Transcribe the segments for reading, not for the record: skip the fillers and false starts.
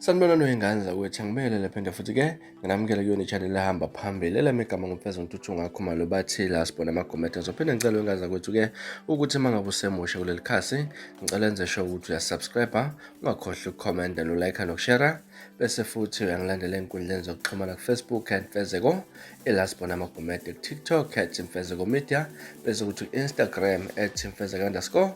Sanibonani wey'ngane zakwethu, angibingelele phinde futhi-ke nginamukele kuyona i-channel ehamba phambili elami igama nguMfezo Ntuthu Ngakhumalo bathi la sibona amagomede. Ngizophinde ngicele wey'ngane zakwethu-ke ukuthi uma ngabe usemusha kuleli khasi ngicela enze sure ukuthi uyasubscribe, ungakhohlwa ukukhomenta no-like nokushera, bese futhi uyangilandela ey'nkundleni zokuxhumana ku-Facebook at Mfezeko ela sibona amagomede, ku-TikTok at Mfezeko Media, bese kuthi ku-Instagram at Mfezeko underscore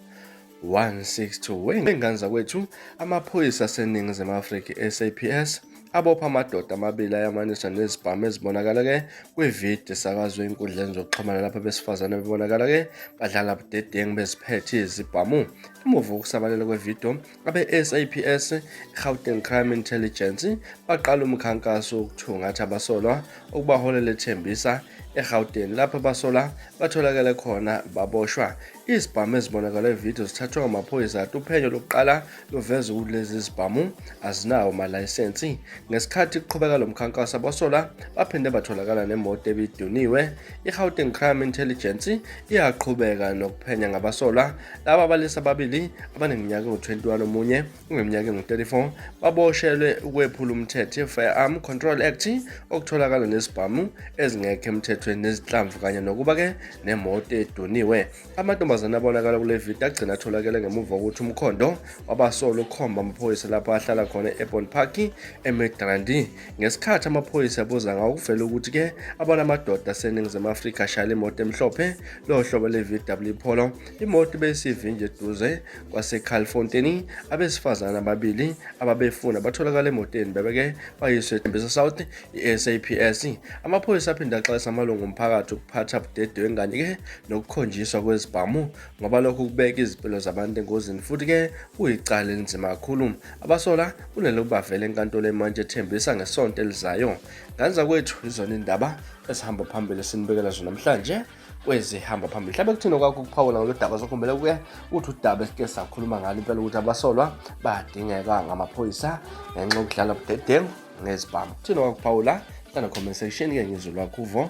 162. Wey'ngane zakwethu, amaphoyisa aseNingizimu Afrika i-SAPS abopha amadoda amabili ayamaniswa nezibhamu ezibonakala-ke kwividiyo esakazwe ey'nkundleni zokuxhumana lapho abesifazane bebonakala-ke badlala budedengu beziphethe izibhamu. Emuva kokusabalala kwevidiyo, abe-SAPS i-Gauteng Crime Intelligence baqala umkhankaso wokuthungatha abasolwa okubaholela eThembisa eGauteng lapho abasolwa batholakele khona baboshwa. Izibhamu ezibonakala evidiyo zithathwe ngamaphoyisa kanti uphenyo lokuqala luveza ukuthi lezi zibhamu azinawo amalayisensi. Ngesikhathi kuqhubeka lo mkhankaso abasolwa baphinde batholakala nemoto ebiduniwe. I-Gauteng Crime Intelligence iyaqhubeka nokuphenya ngabasolwa laba abalisa ababili abaneminyaka engu-21 omunye uneminyaka engu-34 baboshelwe ukwephula umthetho i-Firearm Control Act okutholakala nezibhamu ezingekho emthethweni nezinhlamvu kanye nokuba-ke nemoto eduniwe. Amantombazane abonakala kule video agcina atholakele ngemuva kokuthi umkhondo wabasolwa ukhomba amaphoyisa lapho ahlala khona e-Ebon Park eMidrand. Ngesikhathi amaphoyisa ebuza ngawo kuvele ukuthi-ke abona amadoda aseNingizimu Afrika ashayela imoto emhlophe lohlobo le-VW Polo. Imoto beyisivinje eduze kwaseCalfontein. Abesifazane ababili ababefuna batholakala emotweni bebeke bayiswe eThembisa South i-SAPS. Amaphoyisa aphinde axwayisa amalungu omphakathi ukuphatha budedengu kanye-ke nokukhonjiswa kwezibhamu ngoba lokhu kubeka izimpilo zabantu engozini futhi-ke kuyicala elinzima kakhulu. Abasola kunelokuba bavele enkantolo emantshi eThembisa ngesonto elizayo. Ngane zakwethu izona indaba ezihamba phambili esinibekela zona namhlanje kwezihamba phambili. Mhlawumbe kuthini okwakho ukuphawula ngalo daba sokhumbela kuke uthi udaba esike sakhuluma ngalo impela ukuthi abasolwa badingeka ngamaphoyisa ngenxa yokudlala budedengu ngezibhamu. Kuthini okwakho ukuphawula? Hlala comment section ke ngizwe lwakho uvo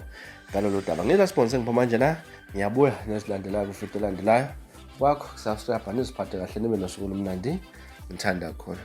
ngalolu daba. Ngila sponsor ngipha manje na ngiyabuya nezilandelayo kuvidiyo elandelayo. Kwakho subscribe niziphathe kahle nibe nosuku olumnandi. Ngithanda kakhulu.